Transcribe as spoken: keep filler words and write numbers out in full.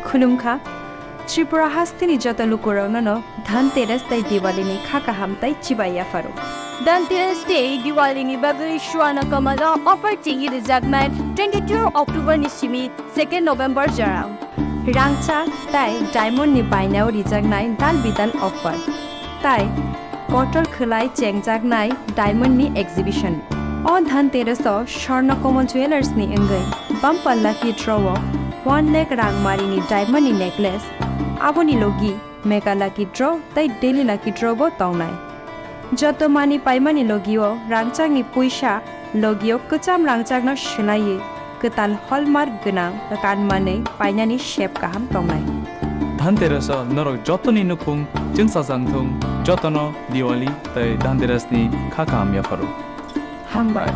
Khulumkha. Tripura hasteni joto lukurokno no Dhanteras tei Diwali ni kha kaham tei chibai yapharo. Dhanteras tei Diwali ni bagwi Swarna Kamal o offer chengwi rijaknai twenty-two October ni simi second November jora. Rangchak tei diamond ni bainao rijaknai dal bidal offer. Tai kotor khwlai chengjaknai diamond ni exhibition. O Dhanteras o Swarna Kamal Jewellers ni wngwi bumper lucky draw o one lakh rangmari ni diamond ni necklace, aboni logi mega lucky draw tei daily lucky draw bo tongnai. Joto mani paimani logi o rangchak ni puisa, logi o kwcham rangchak no swlaiwi kwtal hallmark gwnang kan manwi painani sep kaham tongnai. Dhanteras o norok jotoni nukhung chwngsajak thung, jotono Diwali tei Dhanteras ni kha kaham yapharo. Hambai.